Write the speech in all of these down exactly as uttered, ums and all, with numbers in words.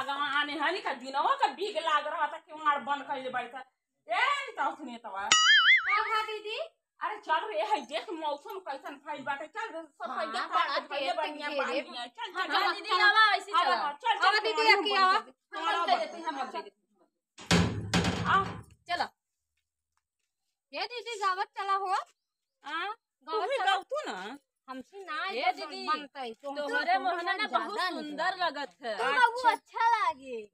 जवान है नी का दिनवा का बीग लाग रहा था कि वहाँ बंद कइले बैठा। ए, नी तो सुनिए तो। का भा दीदी? अरे चल रे, है देख मौसम कैसन भइल बाटे, चल रे, सब हाँ, पहिले बड़ा काट के तेज भइले के बढ़िया घेरे। पानी है। चल, चल, हाँ, चल, दीदी, चल। आवा, ऐसे आवा, चला। चल, चल, आवा, चल, दीदी, पानी अकेला बन आवा। जाए। हम हाँ, चल बन देते हैं, हम जाए। दे देते हैं। आ, चला। ये दीदी, गावत चला हो। आ, गावत तू भी चला। गावतू ना। हमसे ना ये ये दीदी, बनता है, तो हम तोहरे तो मोहना ना ज्यादा बहुत नहीं सुंदर गावत। लगत है। तो बाबू अच्छा। अच्छा लागे।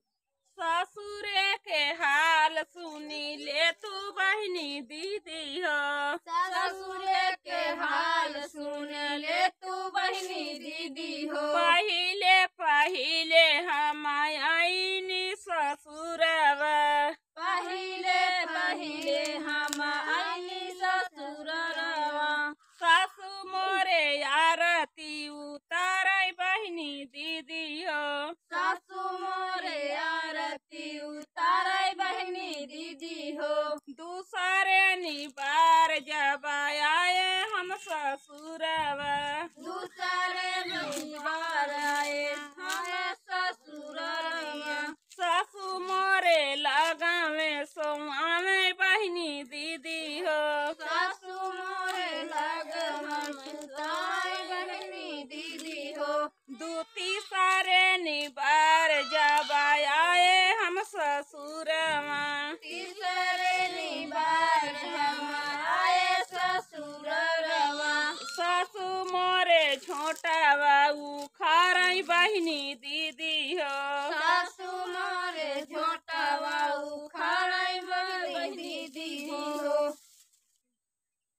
ससुरे के हाल सुनी ले तू बहिनी दीदी हो। ससुरे के हाल सुन ले तू बहिनी दीदी हो। पहिले पहिले हम आईनी ससुरवा। पहिले पहिले हम आईनी ससुरवा। सासु मोरे आरती उतारै बहिनी दीदी हो। सासु मोरे आरती उतारै बहिनी दीदी हो। दूसरे निबार जब आए हम ससुरवा। दूसरे निबार आए हम ससुरवा। सासु मोरे लगावे सोमावे बहिनी दीदी हो। सासु मोरे लगावे सोमावे बहिनी दीदी हो। दू तीसरे निबार जब आए हम ससुरवा। तीसरे निबार हम आए ससुरवा। सासु मोरे झोंटावा उखाड़ै बहिनी दीदी हो। सासु मोरे झोंटावा उखाड़ै बहिनी दीदी हो।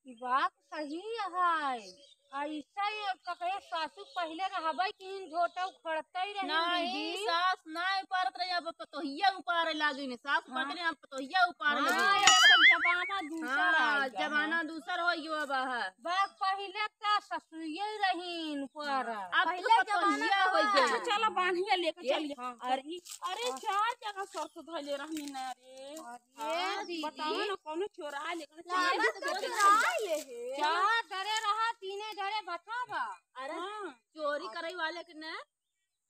ई बात सही है। ऐसा ही अब कहे सासु पहिले रहबै कि इन झोंटा उखड़ते ही रही नहीं, दीदी। सास नहीं उपारत रही, अब पतोहिया उपारे लागी ने। सास हाँ। उपारत रही, अब पतोहिया उपारे हाँ, लगी। अब तो जमाना दूसर हाँ, आ गया जमाना है। दूसर हो गयो अब है। बात पहिले तो ससुरिये रहीन पर। अब तो पहिले जमाना पतोहिया का हो बात। गई। अच्छा, चलो बांधिया लेके ये चलिए। हाँ। अरे, अरे हाँ। चार जगह सरसों धइले रहनी ना रे। अरे हाँ, दीदी। बताओ ना, कौनो चोरा लेके लावा चले तो गए। चोरा ले हे। चार धरे रहा, तीने धरे बचा बा। अरे, हाँ। चोरी करे वाले के ना,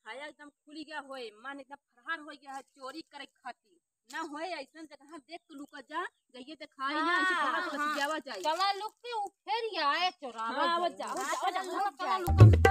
हाया एकदम खुली गया होए, मन एकदम फरहार हो गया है चोरी करे खातिर। ना होए ऐसन जगह देख के लुका जा, जाइए देखाई ना, ऐसे हाँ, चला तो हाँ। बचियावा जाए। चला लुक के उ फिर ही आए चोरावा हाँ, जाए। बचाओ, बचाओ, चला बचाओ, लुक चला जाए। लुका।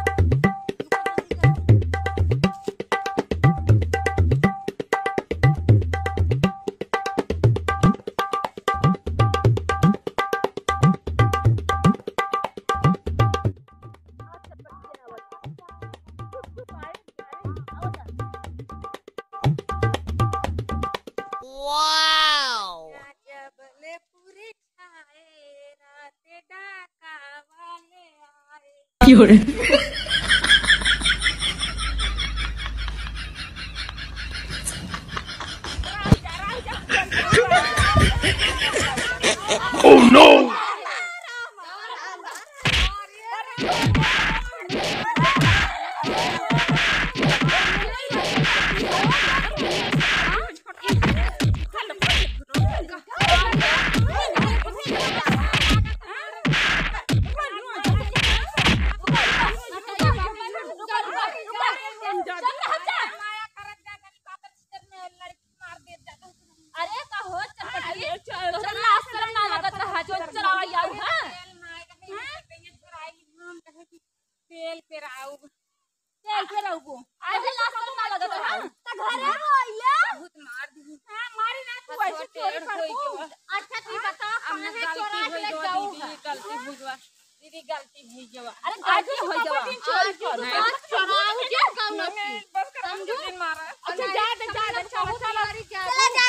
Oh no! अरे का हो, चल, अरे, चल, चल, लाज शरम ना लगत रहा, जो चलावा आऊ, हाँ? तेल पेराऊ। तेल पेराऊ। आज लाज शरम ना लगत रहा। त घरे हो आइले? बहुत मार दी। हाँ, मारी ना तू, ऐसे चोरी करबू। अच्छा, तू बता, काहे चोरा के ले जाऊ है? गलती हुई गवा। दीदी, गलती हुई गवा। अरे, गलती हुई गवा। आज चोराऊ के कौनो चीज। बस कर, समझू? दिन मारा। अच्छा, जा दे, जा दे, चलो, चलो। चला जा।